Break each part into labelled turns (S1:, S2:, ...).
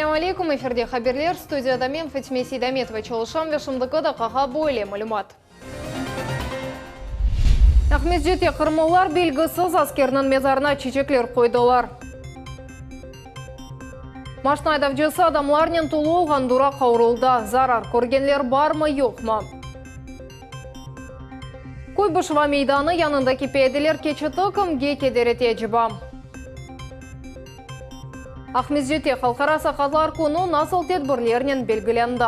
S1: Selâm aleykum, efirde haberler, studiyada men Fatime Seydametova çalışam ve şimdiki daqqağa böyle malümat. Aqmescitte qırımlılar belgisiz askerniñ mezarına çiçekler qoydılar. Maşna aydavcısı adamlarnen tolu olğan duraqqa uruldı. Zarar körgenler barmı, yoqmı? Kuybışeva meydanı yanındaki piyadeler keçiti kimge keder ete aceba? Aqmescitte Halqara saqatlar künü nasıl tedbirlernen belgilendi?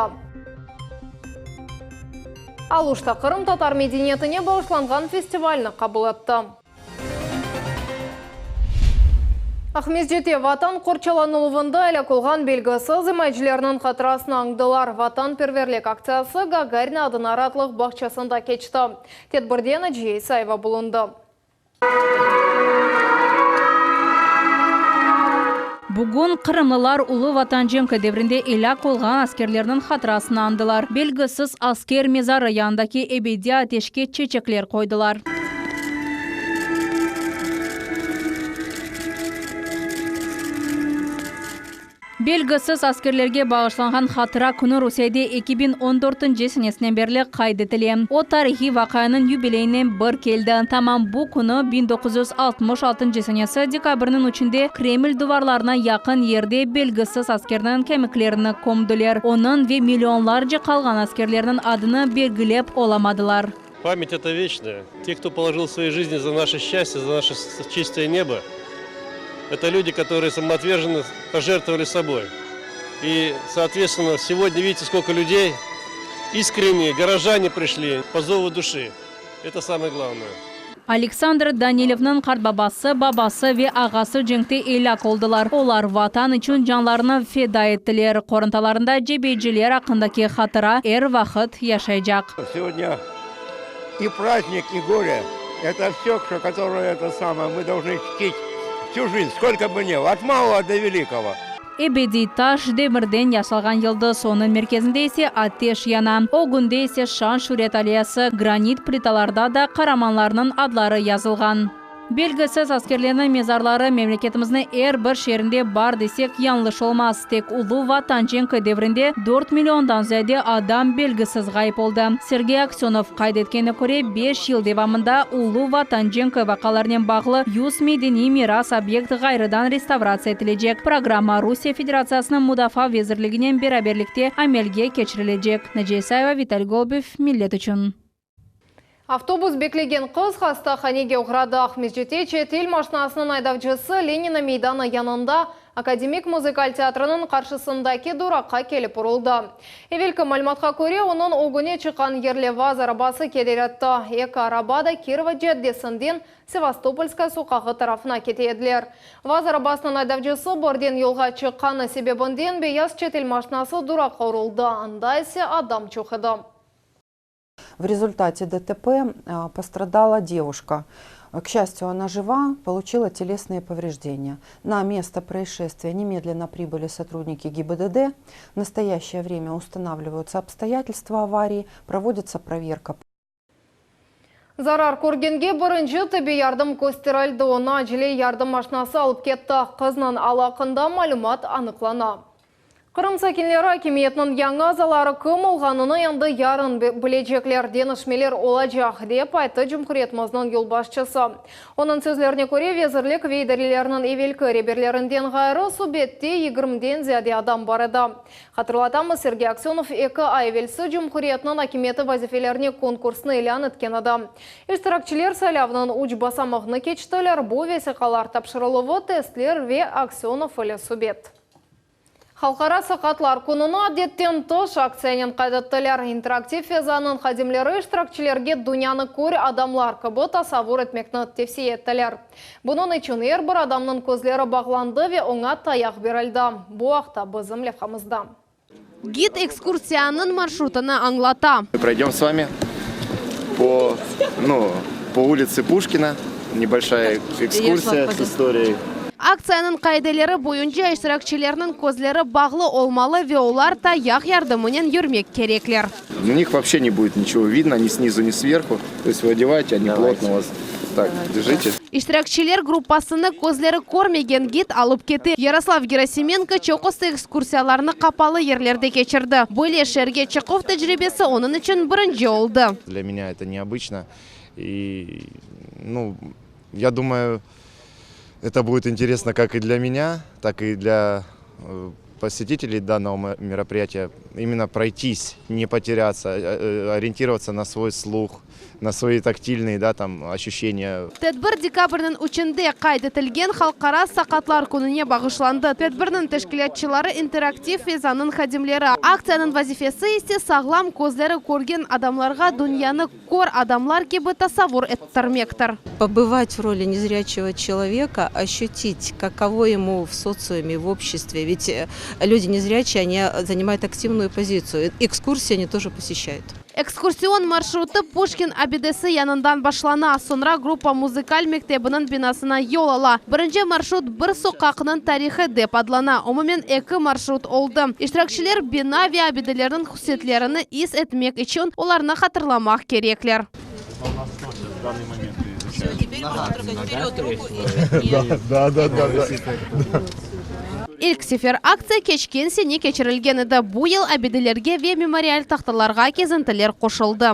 S1: Aluşta qırımtatar medeniyetine bağışlanğan festivalni qabul etti. Aqmescitte Vatan qorçalanıluvında elâk olğan belgisiz imayecilerniñ hatırasını añdılar. Vatanperverlik aktsiyası Gagarin adına raatlıq bağçasında keçti. Tedbirde Naciye İsayeva bulundı.
S2: Bugün qırımlılar Ulu Vatan cenki devrinde elâk olğan askerlerniñ hatırasını añdılar. Belgisiz asker mezarı yanındaki ebediy ateşke çeçekler qoydılar. Belgisiz askerlerge bağışlanğan Hatıra künü Rusiyede 2014 senesinden berli qayd etile. O, tarihiy vaqianıñ yubileyinen bir keldi. Tamam bu künü, 1966 senesi dekabrniñ üçünde Kreml duvarlarına yaqın yerde belgisiz askerniñ kemiklerini kömdiler. Onıñ ve millionlarca qalğan askerlerniñ adını belgilep olamadılar.
S3: Pamять это вечное. Те, кто положил свои жизни за наше счастье, за наше чистое небо, это люди, которые самоотверженно пожертвовали собой. И, соответственно, сегодня видите, сколько людей, искренние горожане пришли по зову души. Это самое главное.
S2: Aleksandr Danilovnıñ qartbabası, babası ve ağası cenkte elâk oldılar. Olar Vatan içün canlarını feda ettiler. Qorantalarında cebeciler aqqındaki hatıra er vaqıt yaşaycaq.
S4: Сегодня и праздник, и горе. Это все, что которое это самое, мы должны чтить всю жизнь, сколько бы ни было, от малого до великого.
S2: Ebediy taş, demirden yasalğan yıldız, onıñ merkezinde ise ateş yana. Ögünde ise şan-şüret aleyası, granit plitalarda da qaramanlarnıñ adları yazılğan. Belgisiz askerlerniñ mezarları memleketimizniñ er bir şeerinde bar desek yañlış olmaz. Tek Ulu Vatan cenki devrinde dört milliondan ziyade adam belgisiz ğayıp oldı. Sergey Aksönov qayd etkenine köre, beş yıl devamında Ulu Vatan cenki vaqialarınen bağlı yüz medeniy miras obyekt ğayrıdan restavratsiya etilecek. Programma Rusiye Federatsiyasınıñ Mudafaa vezirliginen beraberlikte amelge keçirilecek. Naciye İsayeva, Vitaliy Golubev, Millet içün.
S1: Avtobus beklegen qız hastahanege oğradı. Aqmescitte çet el maşnasınıñ aydavcısı Lenina meydanı yanında Akademik muzıkal teatriniñ qarşısındaki duraqqa kelip uruldı. Evelki malümatqa köre, onıñ ögüne çıqqan yerli vaz arabası keder etti. Eki araba da Kirova caddesinden Sevastopolskaya soqağı tarafına kete ediler. Vaz arabasınıñ aydavcısı birden yolğa çıqqanı sebebinden beyaz çet el maşnası duraqqa uruldı, anda ise adam çoq edi.
S5: В результате ДТП пострадала девушка. К счастью, она жива, получила телесные повреждения. На место происшествия немедленно прибыли сотрудники ГИБДД. В настоящее время устанавливаются обстоятельства аварии, проводится проверка.
S1: Zarar körgenge birinci tibbiy yardım kösterildi, onı acele yardım maşnası alıp ketti. Qıznıñ alı aqqında malümat anıqlana. Qırım sakinleri akimiyetniñ yañı azaları kim olğanını endi yarın bilecekler, deñişmeler olacaq, dep ayttı cumhuriyetimizniñ yolbaşçısı. Onıñ sözlerine köre, vezirlik ve idarelerniñ evelki reberlerinden ğayrı, subette yigirmiden ziyade adam bar edi. Hatırlatamız, Sergey Aksönov eki ay evelsi cumhuriyetniñ akimiyeti vazifelerine konkursnı ilân etken edi. İştirakçiler saylavnıñ üç basamağını keçtiler, bu vesiqalar tapşırıluvı, testler ve Aksönov ile subet. Halqara saqatlar kününi adetten tış aktsiyanen qayd ettiler. İnteraktiv fezanıñ hadimleri iştirakçilerge dünyanı kör adamlar kibi tasavvur etmekni tevsiye ettiler. Bunıñ içün er bir adamnıñ közleri bağlandı ve oña tayaq berildi. Bu aqta bizim levhamızda.
S6: Gid ekskursiyanıñ marşrutını añlata.
S7: Мы пройдем с вами по, ну, по улице Пушкина. Небольшая экскурсия с историей.
S6: Aktsiyanıñ qaideleri boyunca iştirakçilerniñ közleri bağlı olmalı ve olar tayaq yardımınen yürmek kerekler.
S7: У них вообще не будет ничего видно, ни снизу, ни сверху. То есть вы одеваете, они плотно у вас. Так, держите.
S6: İştirakçiler gruppasını közleri körmegen gid alıp kete. Yaroslav Gerasimenko çoqusı ekskursiyalarnı qapalı yerlerde keçirdi. Böyle şeerge çıquv tecribesi onıñ içün birinci oldı.
S7: Для меня это необычно. И, ну, я думаю, это будет интересно как и для меня, так и для э, посетителей данного мероприятия. Именно пройтись, не потеряться, э, э, ориентироваться на свой слух, на свои тактильные да, там, ощущения.
S6: Tedbir dekabrniñ üçünde qayd etilgen Halqara saqatlar kününe bağışlandı. Tedbirniñ teşkilâtçıları İnteraktiv fezanıñ hadimleri. Aktsiyanıñ vazifesi ise sağlam közleri körgen adamlarğa dünyanı kör adamlar kibi tasavvur ettirmektir.
S8: Побывать в роли незрячего человека, ощутить, каково ему в социуме, в обществе. Ведь э, люди незрячие, они занимают активную позицию. Экскурсии они тоже посещают.
S6: Ekskursion marşrutı Puşkin abidesi yanından başlana, soñra gruppa muzıkal mektebiniñ binasına yol ala. Birinci marşrut Bir soqaqnıñ tarihı dep adlana. Umumen eki marşrut oldı. İştirakçiler bina ve abidelerniñ hususiyetlerini is etmek içün olarnı hatırlamaq kerekler. İlk sefer aktsiya keçken sene keçirilgen edi. Bu yıl abidelerge ve memorial tahtalarğa kezintiler qoşuldı.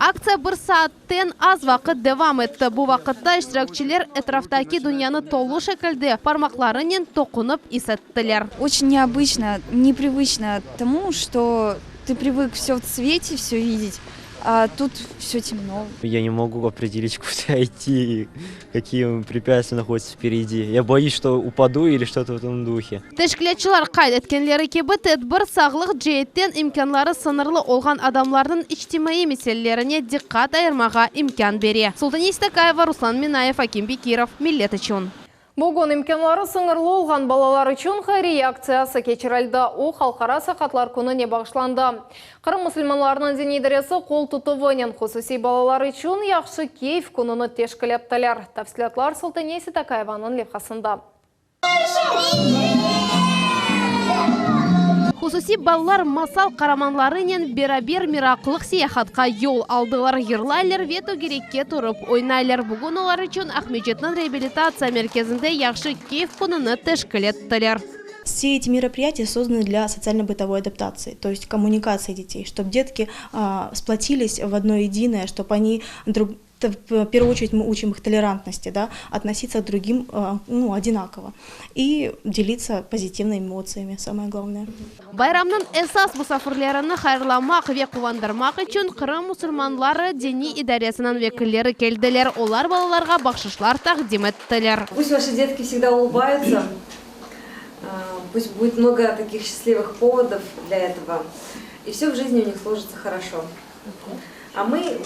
S6: Aktsiya bir saatten az vaqıt devam etti. Bu vaqıtta iştirakçiler etraftaki dünyanı tolu şekilde parmaqlarınen toqunıp is ettiler.
S9: Oçen neobıçno, neprivıçno tomu, çto tı privık vse v tsvete vse videt, a tut vse temno.
S10: Я не могу определить, куда идти, какие препятствия находятся впереди. Я боюсь, что упаду или что-то в этом духе.
S6: Teşkilâtçılar qayd etkenleri kibi, tedbir sağlıq ceetten imkânları sıñırlı olğan adamlarnıñ içtimaiy meselelerine diqqat ayırmağa imkân bere. Sultaniye Stakayeva, Ruslan Minayev, Akim Bekirov, Millet içün.
S1: Bugün imkânları sıñırlı olğan balalar içün hayriye aktsiyası keçirildi. O, Halqara saqatlar kününe bağışlandı. Qırım musulmanlarınıñ diniy idaresi qol tutuvınen hususiy balalar içün Yahşı keyf kününi teşkil ettiler. Tafsilâtlar Sultaniye Sitakayevanıñ levhasında.
S6: Hususiy balalar masal qaramanlarınen beraber meraqlıq seyahatqa yol aldılar, yırlaylar ve tögerekke turıp oynaylar. Bugün olar içün Aqmescitniñ reabilitatsiya merkezinde Yahşı keyf kününi teşkil ettiler.
S11: Все эти мероприятия созданы для социально-бытовой адаптации, то есть коммуникации детей, чтоб детки сплотились в одно единое, чтоб они друг в первую очередь мы учим их толерантности, да, относиться к другим ну, одинаково и делиться позитивными эмоциями, самое главное.
S6: Bayramnıñ esas musafirlerini hayırlamaq ve quvandırmaq içün Qırım musulmanları diniy idaresiniñ vekilleri keldiler, olar balalarğa bahşışlar taqdim ettiler.
S12: Пусть ваши детки всегда улыбаются, пусть будет много таких счастливых поводов для этого, и все в жизни у них сложится хорошо. А мы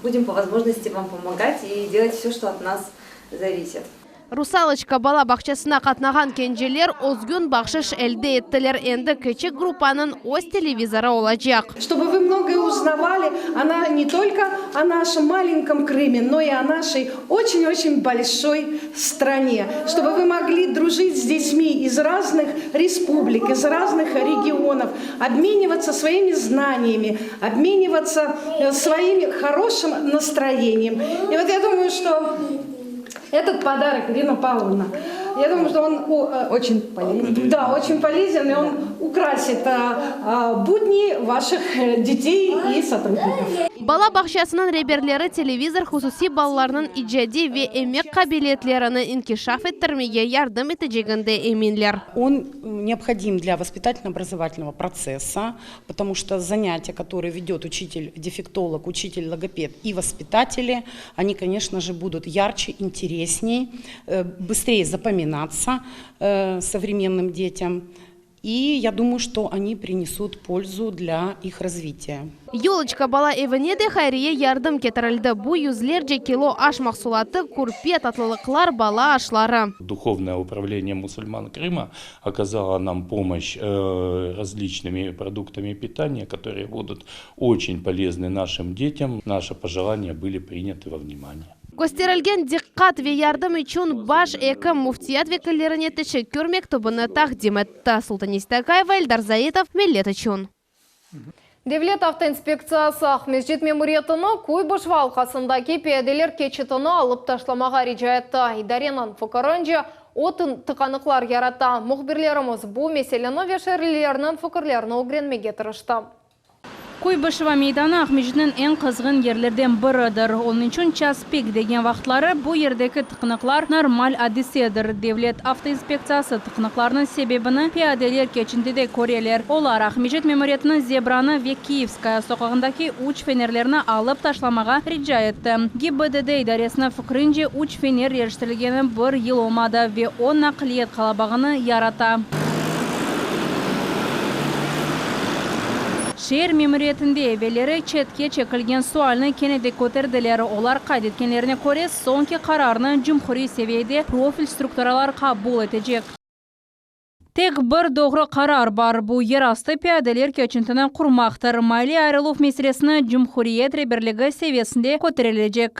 S12: будем по возможности вам помогать и делать все, что от нас зависит.
S6: Rusaloçka bala bağçasına qatnağan kenceler özgün bahşış elde ettiler, endi kiçik gruppanıñ öz televizorı olacaq.
S13: Чтобы вы многое узнавали она не только о нашем маленьком Крыме, но и о нашей очень-очень большой стране. Чтобы вы могли дружить с детьми из разных республик, из разных регионов, обмениваться своими знаниями, обмениваться э, своим хорошим настроением. И вот я думаю, что этот подарок, Ирина Павловна, я думаю, что он э,
S12: очень полезен.
S13: Да, очень полезен, и он украсит э, будни ваших детей и сотрудников.
S6: Bala bağçasınıñ reberleri televizor hususiy balalarnıñ icadiy ve emek qabiliyetlerini inkişaf ettirmege yardım eteceginde eminler.
S14: Он необходим для воспитательно-образовательного процесса, потому что занятия, которые ведет учитель-дефектолог, учитель-логопед и воспитатели, они, конечно же, будут ярче, интересней, э, быстрее запоминаться э, современным детям. И я думаю, что они принесут пользу для их развития.
S6: Ёлочка bala evine de hayriye yardım ketirildi. Bu yüzlerce kilo aş mahsulatı, kürpe, tatlılıqlar, bala aşları.
S15: Духовное управление мусульман Крыма оказало нам помощь э, различными продуктами питания, которые будут очень полезны нашим детям. Наши пожелания были приняты во внимание.
S6: Kösterilgen diqqat ve yardım içün baş ekim müftiyat vekillerine teşekkür mektübini taqdim etti. Sultaniye Seytakayeva, Eldar Zaitov, Millet içün.
S1: Devlet avtoinspektsiyası Aqmescit memuriyetini Kuybışeva alqasındaki piyadeler keçitini alıp taşlamağa rica etti. İdareniñ fikirince, o tıqanıqlar yarata. Mühbirlerimiz bu meseleni ve şeerlilerniñ fikirlerini ögrenmege tırıştı.
S2: Kuybışeva meydanı Aqmescitniñ eñ qızğın yerlerden biridir. Onıñ içün ças pik degen vaqıtları bu yerdeki tıqınıqlar normal adisedir. Devlet avtoinspektsiyası tıqınıqlarnıñ sebebini piyadeler keçintide köreler. Olar Aqmescit memuriyetiniñ zebranı ve Kiyevskaya soqağındaki üç fenerlerni alıp taşlamağa rica etti. GİBDD idaresiniñ fikrince, üç fener yerleştirilgeni bir yıl olmadı ve o naqliyet qalabağını yarata. Şeer memuriyetinde evelleri çetke çekilgen sualni kene de köterdiler. Olar qayd etkenlerine köre, soñki qararnı cumhuriy seviyede profil strukturalar qabul etecek. Tek bir doğru qarar bar, bu yerastı piyadeler keçintini qurmaqtır. Maliy ayırıluv meselesini cumhuriyet reberligi seviyesinde köterilecek.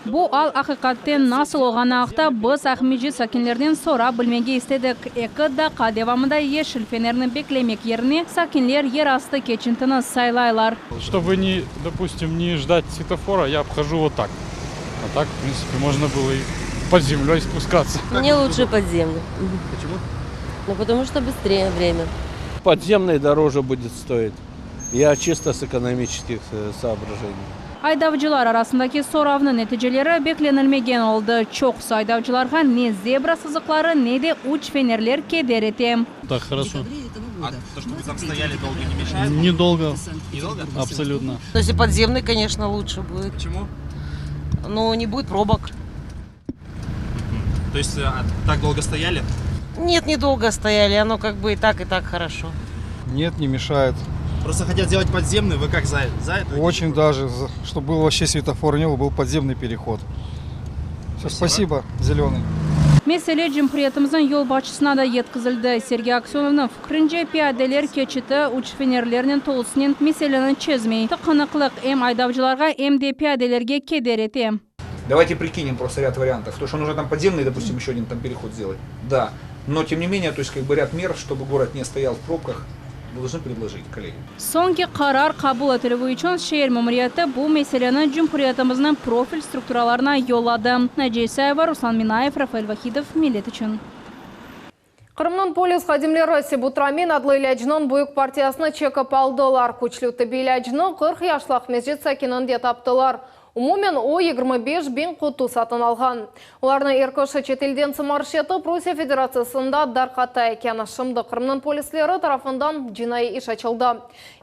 S2: Bu al aqiqatten nasıl olğanı aqta biz Aqmescit sakinlerden sorap bilmege istedik. Eki daqqa devamında yeşil fenerni beklemek yerine sakinler yerastı keçintini saylaylar.
S16: Ştobu ne, dopustim, ne jdat svetofora, ya obhojу vot tak. A tak, v printsipe, mojno bylo i pod zemlёй spuskatsya.
S17: Mne lutше podzemnyy. Počemu? Nu, potomu çto bıstree vremya.
S18: Podzemnyy doroje budet stoit. Ya çisto s ekonomiçeskih soobражeniy.
S2: Aydavcılar arasındaki soravnıñ neticeleri beklenilmegen oldı. Çoqusı aydavcılarğa ne zebra sızıqları, ne de üç fenerler keder ete.
S16: Tak, horoşo. A to, çto vı tam stoyali dolgo, ne meşaet? Ne dolgo. Ne dolgo? Absolyutno.
S19: Esli podzemnıy, koneçno, lutше budet.
S16: Počemu?
S19: Nu, ne budet probok.
S16: To est tak dolgo stoyali?
S19: Net, ne dolgo stoyali, ono kak bı i tak, i tak horoşo.
S20: Net, ne meşaet.
S16: Prosto hotят sdelat podzemnyy, vı kak za, za eto?
S20: Oçen daje, çtob byl voobşe svetofora ne byl, byl podzemnyy perehod. Vse, spasibo, zelenıy.
S2: Mesele cumhuriyetimizniñ yolbaşçısına da yetkizildi. Sergey Aksönovnıñ fikrince, piyadeler keçiti üç fenerlernen tolusınen meseleni çezmey. Tıqınıqlıq em aydavcılarğa, em de piyadelerge keder ete.
S21: Davayte prikinem prosto râd variantov, to çto nujno tam podzemnyy, dopustim, eşe odin tam perehod sdelat, da, no tem ne menee, to est kak bı râd mer, çtobı gorod ne stoyal v probkah, dolžnı predlojit, kollegi.
S2: Soñki qarar qabul etilüvi içün şeer memuriyeti bu meseleni cumhuriyetimizniñ profil strukturalarına yolladı. Naciye İsayeva, Ruslan Minayev, Rafael Vahidov, Millet içün.
S1: Qırımnıñ polis hadimleri Sibutramin adlı ilâcnıñ büyük partiyasını çekip aldılar. Küçlü tibbiy ilâcnı 40 yaşlı Aqmescit sakininde taptılar. Umumen o, 25 biñ qutu satın alğan. Olarnı er kişi çetelden sımarış etip, Rusiye Federatsiyasında darqata eken. Şimdi Qırımnıñ polisleri tarafından cinaiy iş açıldı.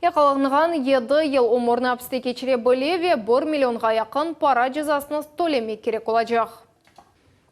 S1: Yaqalanğan yedi yıl ömürni apiste keçire bile ve bir millionğa yaqın para cezasını tölemek kerek olacaq.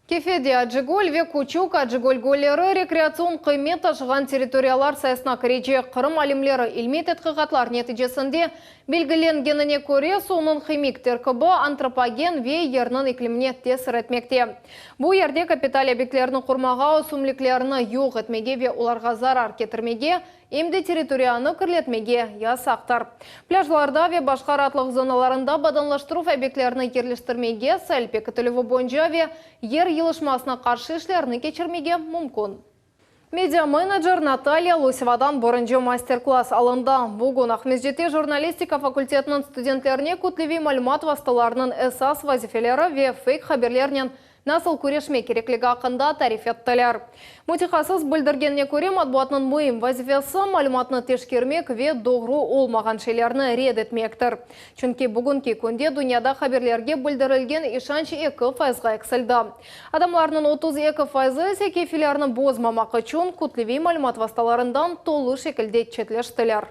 S1: Kefede Acıgöl ve Küçük Acıgöl gölleri rekreatsion qıymet taşığan territoriyalar sayısına kirecek. Qırım alimleri ilmiy tedqiqatlar neticesinde belgilengenine köre, suvnıñ himik terkibi antropogen ve yerniñ iklimine tesir etmekte. Bu yerde kapital obyektlerni qurmağa, ösümliklerni yoq etmege ve olarğa zarar ketirmege, em de territoriyanı kirletmege yasaqtır. Plâjlarda ve başqa raatlıq zonalarında abadanlaştıruv obyektlerini yerleştirmege, sail pekitilüvi boyunca ve yer yılışmasına qarşı işlerni keçirmege mümkün. Media-menecer Natalya Losevadan birinci master-klass alındı. Bugün Aqmescitte jurnalistika fakultetiniñ studentlerine kütleviy malümat vastalarınıñ esas vazifeleri ve feyk haberlernen nasıl küreşmek kerekligi aqqında tarif ettiler. Mütehassıs bildirgenine köre, matbuatnıñ müim vazifesi, malümatnı teşkermek ve doğru olmağan şeylerni red etmektir. Çünki bugünki künde dünyada haberlerge bildirilgen işanç eki fayızğa eksildi. Adamlarnıñ 32 fayızı ise keyfilerini bozmamaq içün kütleviy malümat vastalarından tolu şekilde çetleştiler.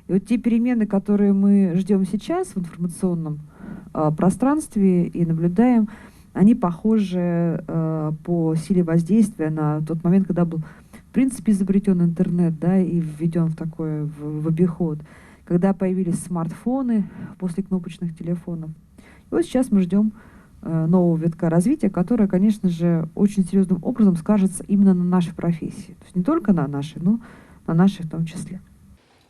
S22: И вот те перемены, которые мы ждем сейчас в информационном пространстве и наблюдаем, они похожи по силе воздействия на тот момент, когда был в принципе изобретен интернет, да, и введен в такое в, в обиход, когда появились смартфоны после кнопочных телефонов. И вот сейчас мы ждем нового витка развития, которое, конечно же, очень серьезным образом скажется именно на нашей профессии. То есть не только на нашей, но на нашей в том числе.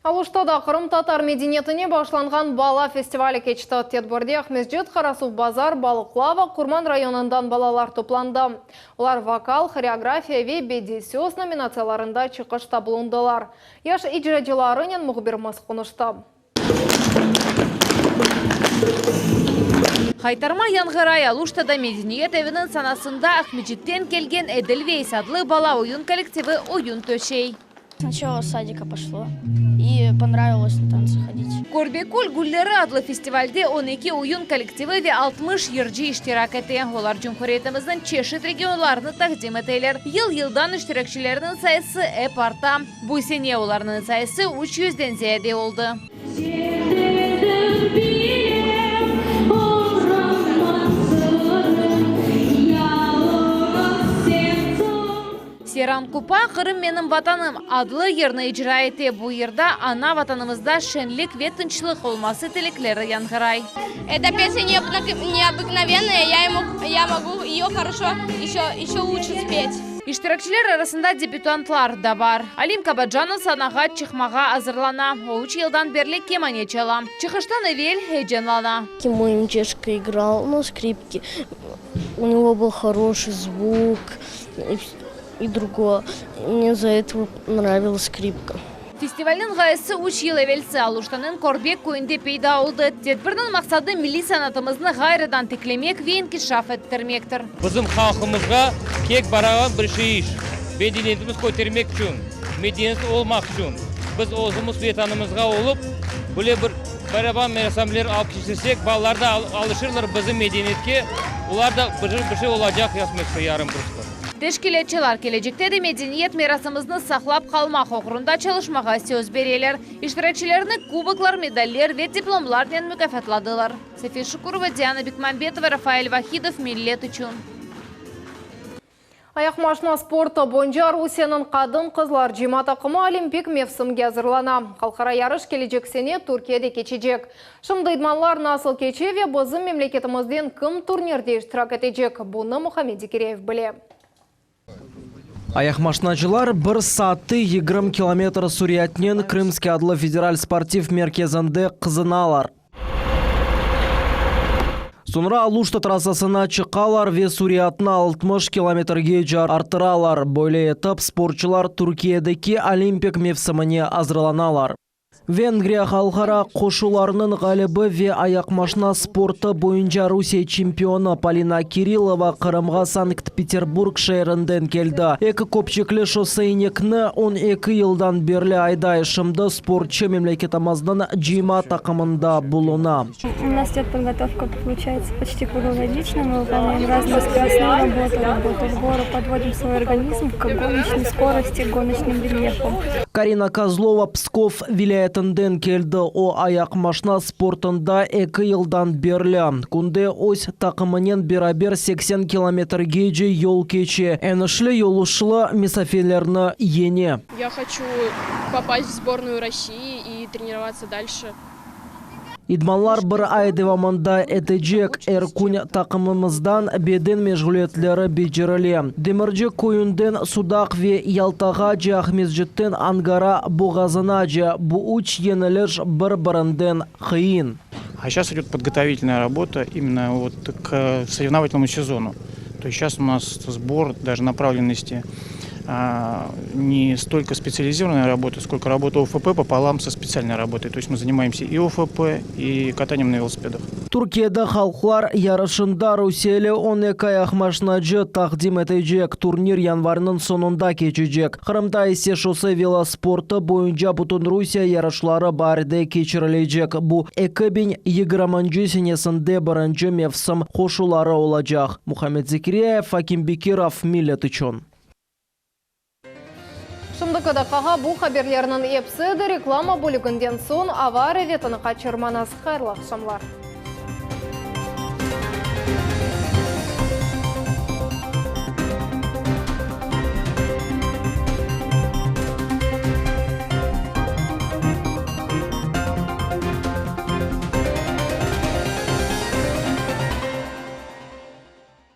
S1: Aluştada qırımtatar medeniyetine bağışlanğan bala festivali keçti. Tedbirde Aqmescit, Qarasuvbazar, Balıqlava, Qurman rayonından balalar toplandı. Olar vokal, horeografiya ve bediy söz nominatsiyalarında çıqışta bulundılar. Yaş icracılarınen mühbirimiz qonuştı.
S3: Haytarma yañğıray Aluştada Medeniyet eviniñ sanasında Aqmescitten kelgen Edelveys adlı bala oyun kollektivi oyun töşey.
S4: Snaçala s sadika poşlo i ponravilos na tanцы hodit.
S3: Körbekül gülleri adlı festivalde 12 oyun kollektivi ve 60 yırcı iştirak ete. Olar cumhuriyetimizniñ çeşit regionlarını taqdim eteler. Yıl-yıldan iştirakçilerniñ sayısı ep arta. Bu sene olarnıñ sayısı üç yüzden ziyade oldı. Seyran Kupa Qırım menim Vatanım adlı yırnı icra ete. Bu yırda ana Vatanımızda şenlik ve tınçlıq olması tilekleri yañğıray.
S4: Eta pesnâ neobıknovennaya, ya mogu eyo horoşo eşö luçe spet.
S3: İştirakçiler arasında debütantlar da bar. Alim Kabacanov sanağa çıqmağa azırlana. O, üç yıldan berli kemane çala. Çıqıştan evel heyecanlana.
S4: Moy emceşka igral na skripke, u nego byl horoşiy zvuk i drugoe, mne za etogo nravilas skripka.
S3: Festivalniñ ğayesi üç yıl evelsi Aluştanıñ Körbek köyünde peyda oldı. Tedbirniñ maqsadı milliy sanatımıznı ğayrıdan tiklemek ve inkişaf ettirmektir.
S23: Bizim halqımızğa kek barağan bir şey iş, medeniyetimiz kötermek içün, medeniyetli olmaq içün, biz özümiz Vetanımızğa olıp, böyle bir baraban merasimler alıp keçirsek, balalar da alışırlar bizim medeniyetke, olar da bir şey olacaq yarın bir kün.
S3: Teşkilâtçılar kelecekte de medeniyet mirasımıznı saqlap qalmaq oğrunda çalışmağa söz bereler. İştirakçilerni kuboklar, medaller ve diplomlarnen mukâfatladılar. Safiye Şukurova, Diana Bekmambetova, Rafael Vahidov, Millet içün.
S1: Ayaqmaşna sportı boyunca Rusiyeniñ qadın-qızlar cıyma taqımı olimpik mevsimge azırlana. Halqara yarış kelecek sene Türkiyede keçecek. Şimdi idmanlar nasıl keçe ve bizim memleketimizden kim turnirde iştirak etecek, bunı Muhammed Zekiryayev bile.
S24: Ayaqmaşnacılar bir saatte 20 kilometr süratnen Krımskiy adlı federal sportiv merkezinde qızınalar. Soñra Aluşta trassasına çıqalar ve süratnı 60 kilometrgece arttıralar. Böyle etip, sportçular Türkiyedeki olimpik mevsimine azırlanalar. Vengriya halqara qoşularınıñ ğalibi ve ayaqmaşna sportı boyunca Rusiye çempionı Polina Kirillova Qırımğa Sankt-Peterburg şeerinden keldi. Eki köpçekli şosseynikni 12 yıldan berli ayday, şimdi sportçı memleketimizniñ cıyma taqımında buluna.
S25: U nas idет podgotovka, poluçayetsâ, poçti kruglогодично, mı vıpolnâem razные skоростные работы, работу в гору, podvodim svoy organizm k gonoçnoy skorosti, k gonoçnım relyefam.
S24: Karina Kozlova Pskov vilâyetinden keldi. O, ayaqmaşna sportında eki yıldan berli. Künde öz taqımınen beraber 80 kilometrgece yol keçe, enişli-yoluşlı mesafelerni yeñe.
S26: Ya hoçu popast v sbornuyu Rossii i trenirovatsia dalşe.
S24: İdmanlar bir ay devamında etecek. Er kün taqımımızdan beden meşğuliyetleri becerile. Demirci köyünden Sudaq ve Yaltağace, Aqmescitten Angara boğazınace, bu üç yöneliş bir-birinden qıyın.
S27: A seyças idöt podgotovitelnaya rabota imенно vot k sorevnovatelnomu sezonu. To est seyças u nas sbor даже направленности ne stolko spetsializirovanная rabota, skolko rabota OFP popolam so spetsialnoy rabotoy. To est mı zanimaemsâ i OFP, i kataniyem na velosipedah.
S24: Türkiyede halqlar yarışında rusiyeli 12 ayaqmaşnacı taqdim etecek. Turnir yanvarniñ soñunda keçecek. Qırımda ise şosse velosportı boyunca Bütünrusiye yarışları baarde keçirilecek. Bu, 2020-nci senesinde birinci mevsim qoşuları olacaq. Muhammed Zekiryayev, Akim Bekirov, Millet içün.
S1: Şimdiki daqqağa bu haberlerniñ episi edi. Reklama bölüginden soñ ava araretini qaçırmañız. Hayırlı aqşamlar.